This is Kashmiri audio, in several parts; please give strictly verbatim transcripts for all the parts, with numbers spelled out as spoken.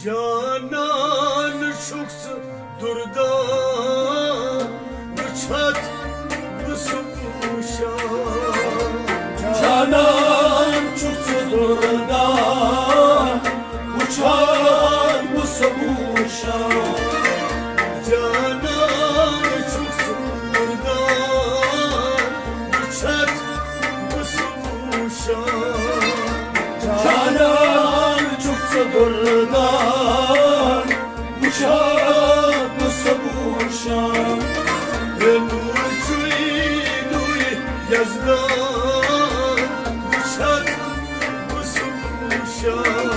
جانان چھُکھ ژٕ دُردان، وٕچھتھ بہٕ سُہ وٕچھان۔ جانان چھُکھ ژٕ دُردان، وٕچھتھ بہٕ سُہ وٕچھان۔ جانان چھُکھ ژٕ دُردان، وٕچھتھ بہٕ سُہ وٕچھان۔ جانان چھُکھ ژٕ دُردان، وٕچھان بہٕ سُہ وٕچھان۔ ہے نوٗر چھُے نوٗرِ یزدان، وٕچھتھ بہٕ سُہ وٕچھان۔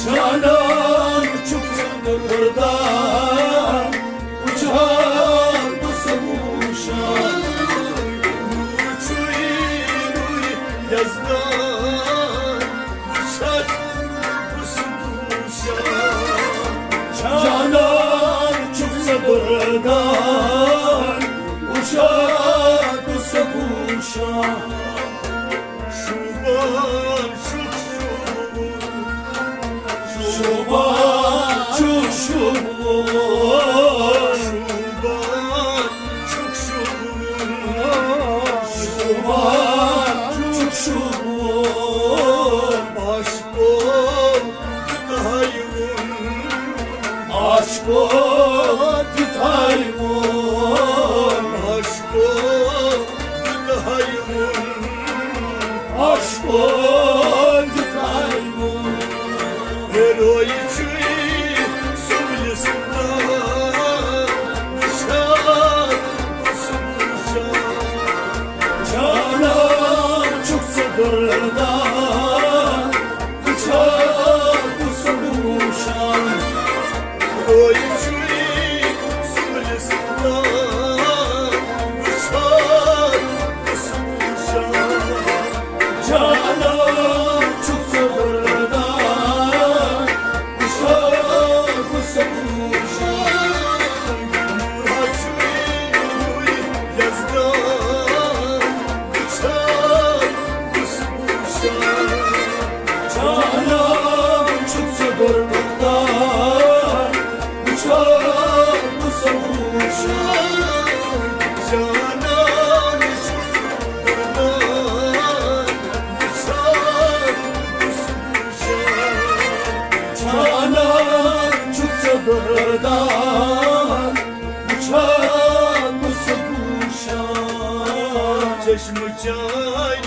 جانان چھُکھ ژٕ دُردان، وٕچھان بہٕ سُہ وٕچھان۔ نوٗر چھُے نوٗرِ یزدان، وٕچھتھ بہٕ سُہ وٕچھان۔ جانان چھُکھ ژٕ دُردان، وٕچھان بہٕ سُہ وٕچھان۔ شوٗبان چھُکھ شوٗبوُن۔ شوٗبان چھُکھ شوٗبوُن۔ شوٗبان چھُکھ شوٗبوُن۔ شوٗبان چھُکھ شوٗبوُن۔ عاشقو دیُتہَے ووٚن۔ عاشقو دیُتہَے ووٚن۔ عاشقو دیُتہَے ووٚن۔ عاشقو دیُتہَے ووٚن۔ ہے روے چھُے سُمبلِس تام وٕچھان، وٕچھان۔ جانان چھُکھ ژٕ دُردان، وٕچھان بہٕ سُہ وٕچھان۔ روے چھُے سُمبلِس تام وٕچھان، بہٕ سُہ وٕچھان۔ جانان چھُکھ ژٕ دُردان، وٕچھان بہٕ سُہ وٕچھان۔ نوٗرا چھُے نوٗرِ یزدان، وٕچھان بہٕ سُہ وٕچھان۔ جانان چھُکھ ژٕ دُردان، وٕچھان بہٕ سُہ وٕچھان۔ جانان چھُکھ ژٕ دُردان، وٕچھان بہٕ سُہ وٕچھان۔ جانان چھُکھ ژٕ دُردان، وٕچھان بہٕ سُہ وٕچھان۔ چشمہٕ چانہِ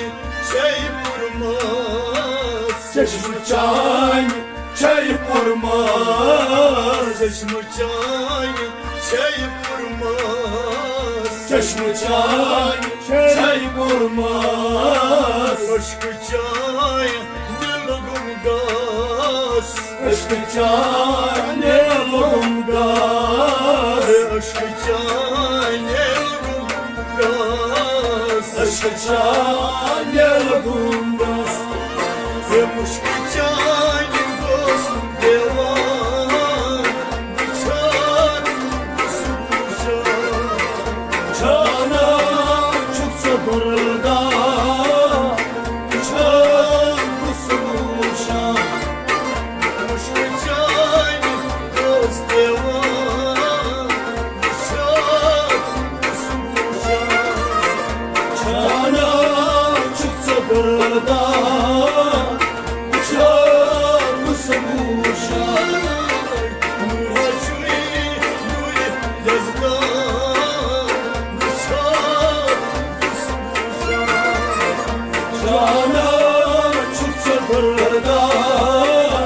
چھے پُرماس۔ چشمہٕ چانہِ چھے پُرماس۔ چشمہٕ چانہِ چھے پُرماس۔ چشمہٕ چانہِ چھے پُرماس۔ عشقہٕ چانہِ لوٚگُم گاس۔ عشقہٕ چانہِ لوٚگُم گاس۔ عشقہٕ چانہِ لوٚگُم گاس۔ عشقہٕ چانہِ لوٚگُم گاس۔ ہے مُشکہٕ چانہِ گوس دیوان، وٕچھان بہٕ سُہ وٕچھان۔ جانان چھُکھ ژٕ دُردان، وٕچھان بہٕ سُہ وٕچھان۔ مُشکہٕ چانہِ گوس دیوان، وٕچھان بہٕ سُہ وٕچھان۔ جانان چھُکھ ژٕ دُردان، وٕچھان بہٕ سُہ وٕچھان۔ نوٗرا چھُے نوٗرِ یزدان، وٕچھان بہٕ سُہ وٕچھان۔ جانان چھُکھ ژٕ دُردان،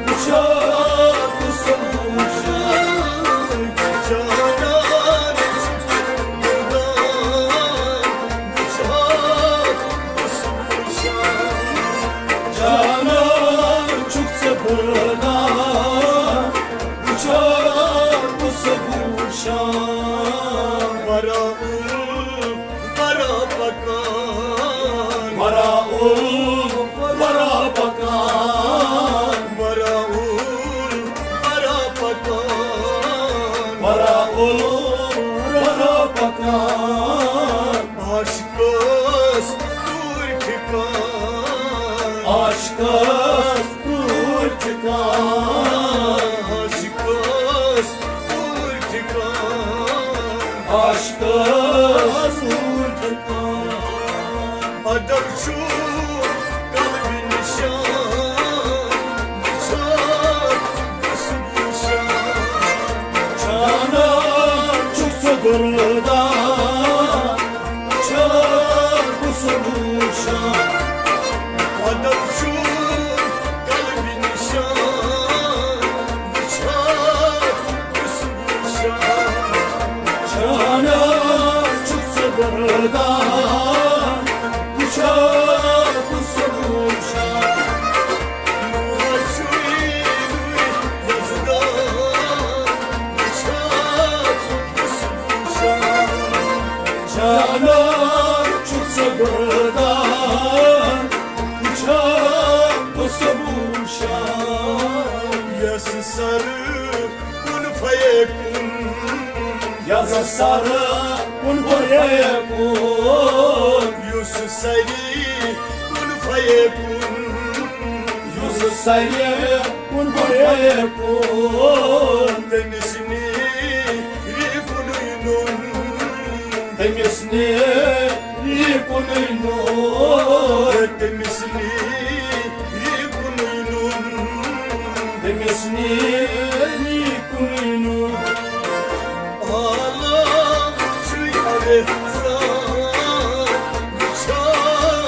وٕچھان بہٕ سُہ وٕچھان۔ جانان چھُکھ ژٕ دُردان، وٕچھان بہٕ سُہ وٕچھان۔ جانان چھُکھ ژٕ دُردان، وٕچھان بہٕ سُہ وٕچھان۔ ورا اُل، ورا پکان۔ ورا اُل، ورا پکان۔ ورا اُل، ورا پکان۔ ورا اُل، ورا پکان۔ عاشقس کوٗر ٹھِکان۔ عاشقس کوٗر ٹھِکان۔ چھُ قلبِ نِشان، وٕچھان کُس وٕچھان۔ جانان چھُ ژٕ بُردان، وٕچھان کُس وٕچھان۔ قدم چھُ قلبِ نِشان، وٕچھان کُس وٕچھان۔ جانان چھُ ژٕ بُردان، وٕچھان کُس وٕچھان۔ نوٗرا چھُے نوٗرِ یزدان، وٕچھان کُس وٕچھان۔ جانان چھُ ژٕ بُردان، وٕچھان کُس وٕچھان۔ یۄس سر کُن فیکُن، یۄس سر کُن فیکُن۔ یُس سری کُن فیکُن، یُس سری کُن فیکُن۔ تٔمِس نیری کُنُے نوٚن، تٔمِس نیری کُنُے نوٚن۔ تٔمِس نیری کُنُے نوٚن، تٔمِس نیری کُنُے نوٚن۔ عالم چھُے اَوے زان، وٕچھان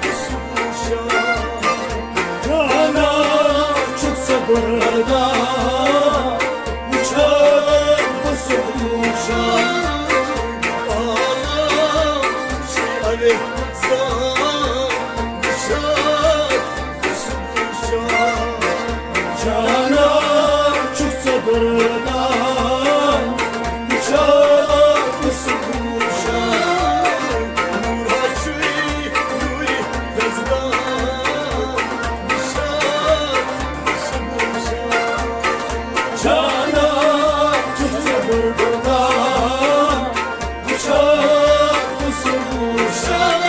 کُس وٕچھان۔ جانان چھُکھ ژٕ بُردان، وٕچھان کُس وٕچھان۔ عالم چھُے اَوے زان، وٕچھان کُس وٕچھان۔ جانان چھُکھ ژٕ بُردان، وٕچھان کُس وٕچھان۔ نوٗرا چھُے نوٗرِ یزدان، وٕچھان کُس وٕچھان۔ جانان چھُکھ ژٕ بُردان، وٕچھان کُس وٕچھان۔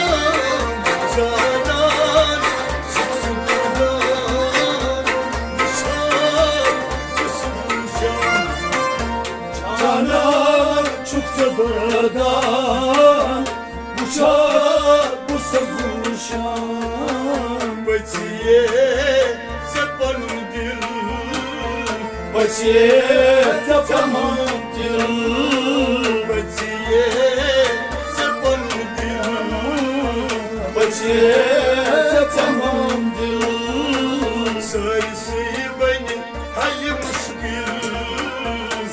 جانان چھُکھ ژٕ بُردان، وٕچھان کُس وٕچھان۔ جانان چھُکھ ژٕ بُردان، وٕچھان کُس وٕچھان۔ پٔژھِیے ژےٚ پنُن دِل، پٔژھِیے ژےٚ پنُن دِل۔ پٔژھِیے ژےٚ پنُن دِل، پٔژھِیے ژےٚ پنُن دِل۔ سٲرسٕے بنہِ حل مُشکِل،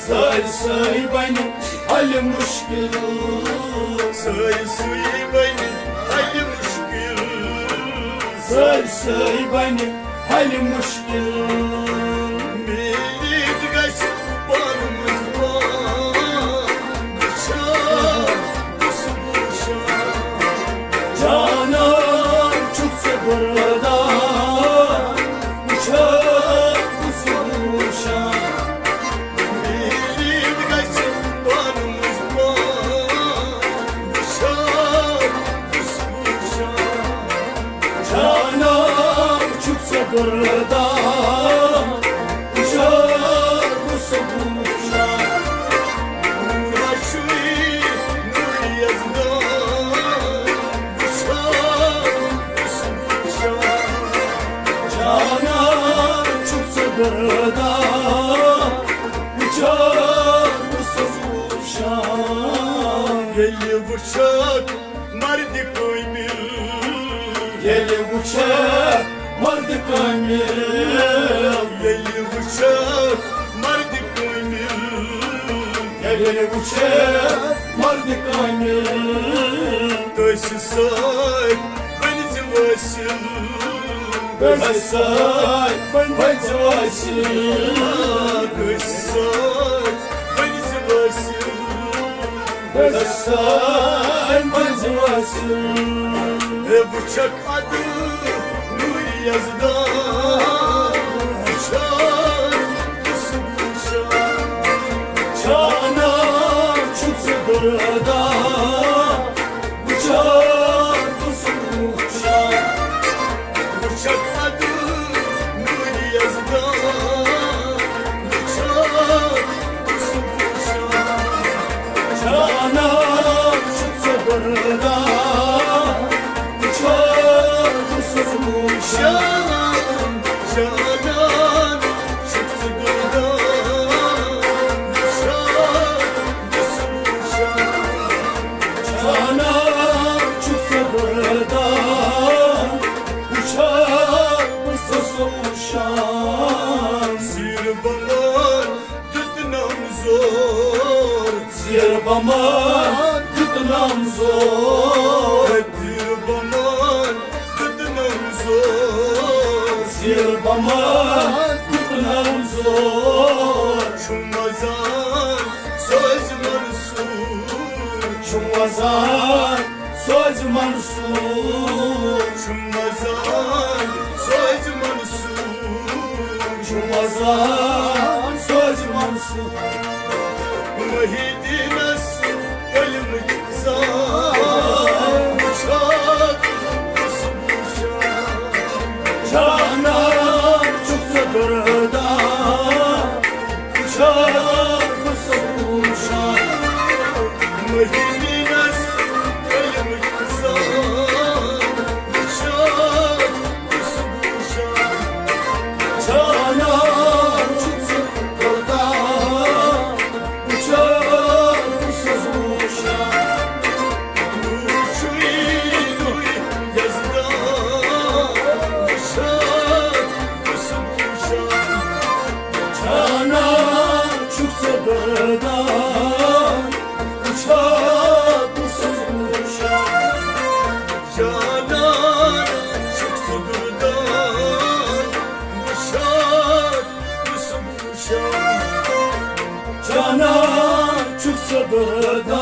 سٲرسٕے بنہِ حل مُشکِل۔ سٲرسٕے بنہِ حل مُشکِل، سٲرسٕے بنہِ حل مُشکِل۔ میٖلِتھ گژھِ پانہٕ مٔنٛزۍ پان، وٕچھان کُس وٕچھان۔ جانان چھُکھ ژٕ بُردان، وٕچھان کُس وٕچھان۔ میٖلِتھ گژھِ پانہٕ مٔنٛزۍ پان، وٕچھان کُس وٕچھان۔ جانان چھُکھ ژٕ بُردان، وٕچھان کُس وٕچھان۔ نوٗرا چھُے نوٗرِ یزدان، وٕچھان کُس وٕچھان۔ جانان چھُکھ ژٕ بُردان، وٕچھان کُس وٕچھان۔ ییٚلہِ وٕچھکھ مردِ کٲمِل، ییٚلہِ وٕچھکھ مردِ کٲمِل، ییٚلہِ وٕچھکھ مردِ کٲمِل، ییٚلہِ وٕچھکھ مردِ کٲمِل۔ تٔسۍ سۭتۍ بٔنۍ زِ وٲصِل، تٔسۍ سۭتۍ بٔنۍ زِ وٲصِل، تٔسۍ سۭتۍ بٔنۍ زِ وٲصِل۔ سٲنۍ منٛز وٲصِل۔ ہے وٕچھکھ اَدٕ نوٗرِ یزدان، وٕچھان کُس وٕچھان۔ جانان چھُکھ ژٕ بُردان، وٕچھان کُس وٕچھان۔ وٕچھکھ اَدٕ نوٗرِ یزدان، وٕچھان کُس وٕچھان۔ جانان چھُکھ ژٕ بُردان، وٕچھان سیر بمان دیُتنم زور۔ سیر بمان دیُتنم زور۔ تیر بمان دیُتنم زور۔ سیر بمان دیُتنم زور۔ چھُم وزان سوزِ منصور۔ چھُم وزان سوزِ منصور۔ چھُم وزان سوزِ منصور۔ چھُم وزان سوزِ منصور۔ محی الدینس علمٕچ زان وٕچھان کُس وٕچھان۔ جانان چھُکھ ژٕ دُردان وٕچھان کُس وٕچھان۔ محی الدینس علمٕچ زان وٕچھان کُس وٕچھان۔ جانان چھُکھ ژٕ دُردان وٕچھان کُس وٕچھان۔ جانان چھُکھ ژٕ دُردان وٕچھان کُس وٕچھان۔ جانان چھُکھ ژٕ دُردان وٕچھان کُس وٕچھان۔ جانان چھُکھ ژٕ دُردان